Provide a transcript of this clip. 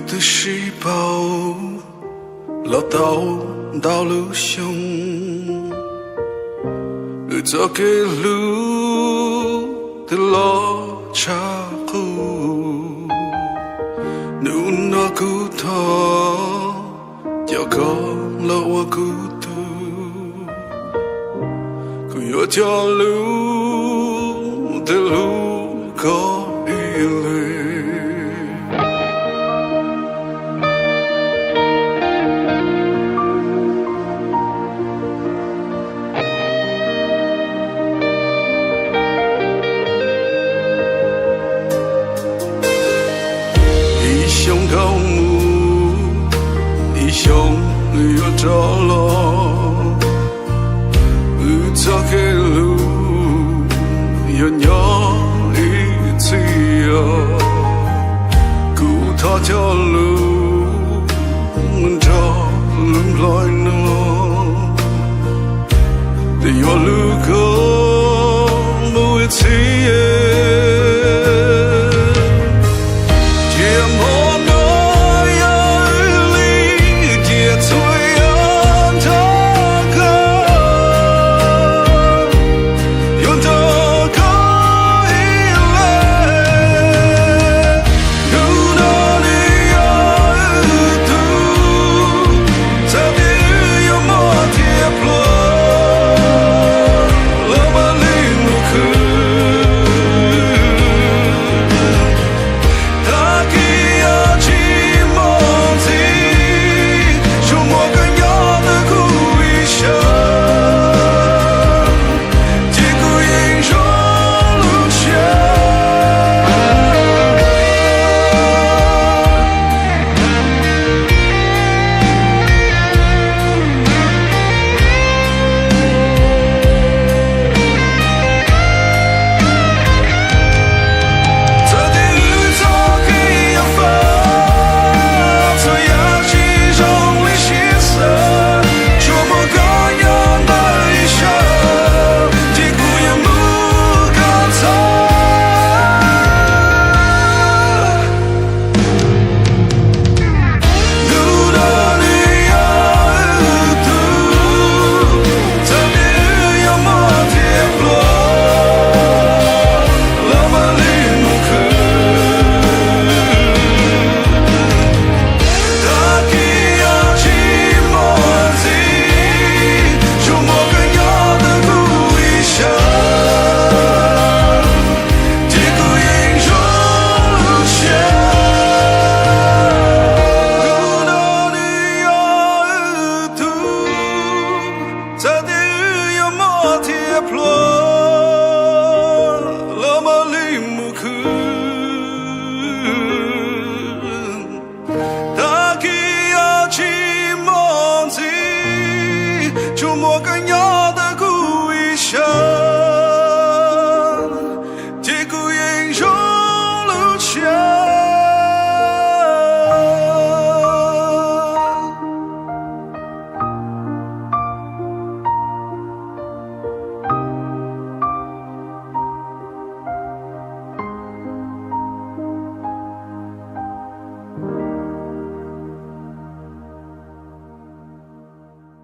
Twb sib paub los tau ntau lub xyoo, wb txoj kev hlub twb loj tshaj qub. Hnub no kuv thov coj koj los ua kuv tug, kuv yuav coj lub twb hlub koj ib leeg. Ib xyoos dhau mus, ib xyoos yuav rov los, wb txoj kev hlub yuav nyob ib txhis os. Kuv thov coj lub nrog lub nplhaib no, twb yuav hlub